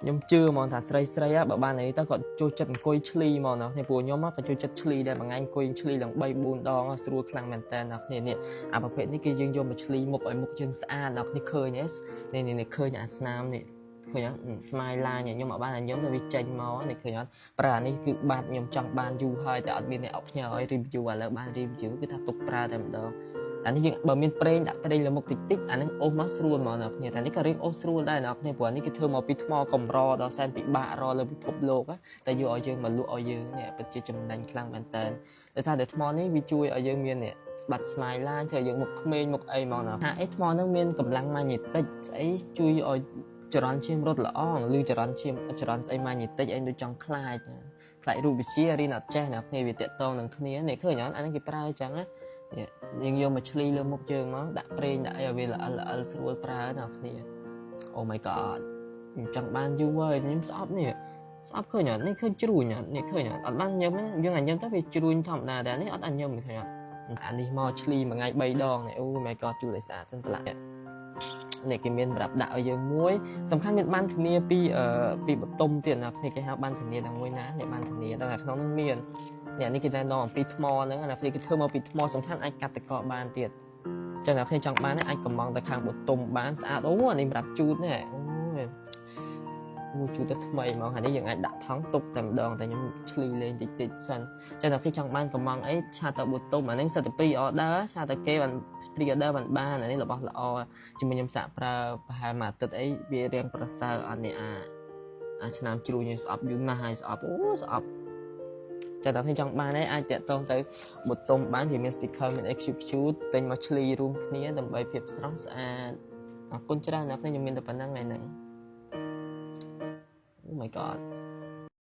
ខ្ញុំជឿហ្មងថាស្រីស្រីបើបានអីទៅគាត់ចូលចិត្តអង្គុយឆ្លីហ្មងណាគ្នា។ពួកខ្ញុំក៏ចូលចិត្តឆ្លីដែរមួយថ្ងៃអង្គុយឆ្លីឡើង3 4ដងស្រួលខ្លាំងមែនតើអ្នកគ្នានេះអាប្រភេទនេះគឺយើងយកមកឆ្លីមុខឲ្យមុខយើងស្អាតអ្នកគ្នាឃើញទេនេះនេះឃើញអាស្នាមនេះឃើញអត់ smile line ខ្ញុំអត់បានតែខ្ញុំទៅវាចេញមកនេះឃើញអត់ប្រើអានេះគឺបាត់ខ្ញុំចង់បានយូរហើយតែអត់មានអ្នកអត់ផ្ញើឲ្យ review ឥឡូវបាន review គឺថាទុកប្រើតែម្ដងអានេះយើងបើមានប្រេងដាក់ប្រេងលើមុខតិចតិចអានឹងអូសមកស្រួលហ្មងអ្នកគ្នាតែនេះក៏រៀងអូសស្រួលដែរអ្នកគ្នាព្រោះអានេះគេធ្វើមកពីថ្មកម្រដល់សែនពិបាករលើពិភពលោកតែយកឲ្យយើងមកលក់ឲ្យយើងនេះពិតជាចំណេញខ្លាំងមែនតើដោយសារតែថ្មនេះវាជួយឲ្យយើងមាននេះស្បាត់ smile line ធ្វើឲ្យយើងមុខក្មេងមុខអីហ្មងណាថាអីថ្មហ្នឹងមានកម្លាំងម៉ាញេទិកស្អីជួយឲ្យចរន្តឈាមរត់ល្អឬចរន្តឈាមចរន្តស្អីម៉ាញេទិកអីដូចចង់ខ្លាចខ្លាចរូបវិទ្យារៀនអត់ចេះអ្នកគ្នាវាតាក់តងនឹងគ្នានេះឃើញអត់អាហ្នឹងគេប្រើអញ្ចឹងណានេះយើងយកមកឆ្លីលើមុខយើងមកដាក់ប្រេងដាក់អីឲ្យវាល្អិលល្អិលស្រួលប្រើអ្នកគ្នា។ Oh my god ខ្ញុំចង់បានយូរហើយខ្ញុំស្អប់នេះស្អប់ឃើញអត់នេះឃើញជ្រួញអត់នេះឃើញអត់អត់បានញឹមយើងអាញឹមទៅវាជ្រួញធម្មតាតែនេះអត់អាញឹមឃើញអត់អានេះមកឆ្លីមួយថ្ងៃ3ដងនេះអូ my god ជួលឲ្យស្អាតសិនប្រឡាក់នេះគេមានសម្រាប់ដាក់ឲ្យយើងមួយសំខាន់មានបានធានាពីបតុមទៀតណាគ្នាគេហៅបានធានាដល់មួយណានេះបានធានាដល់តែក្នុងនោះមាននេះនេះគេណែនាំអំពីថ្មហ្នឹងណាគ្នាគេធ្វើមកពីថ្មសំខាន់អាចកាត់តកបានទៀតចឹងអ្នកគ្នាចង់បានអាចកំងទៅខាងបតុមបានស្អាតអូអានេះសម្រាប់ជូតនេះអូមួយជូតទៅថ្មីហ្មងហើយនេះយើងអាចដាក់ថង់ទុកតែម្ដងតែខ្ញុំឆ្លីលេងតិចតិចសិនចឹងអ្នកគេចង់បានកំងអីឆាតទៅបតុមអានេះសិតតែ pre order ឆាតទៅគេបាន pre order បានបានអានេះរបស់ល្អជាមួយខ្ញុំសាកប្រើប្រហែលមួយអាទិត្យអីវារៀងប្រសើរអត់នេះអាឆ្នាំជ្រួញស្អប់យូរណាស់ហើយស្អប់អូស្អប់ចាដល់ខ្ញុំចង់បានឯងអាចតាក់ទងទៅប៊ូតុងបានវាមាន sticker មានអី cute cute ទិញមកឆ្លីរួមគ្នាដើម្បីភាពស្រស់ស្អាតអរគុណច្រើនអ្នកខ្ញុំមានតែប៉ុណ្្នឹងថ្ងៃហ្នឹង។ Oh my god.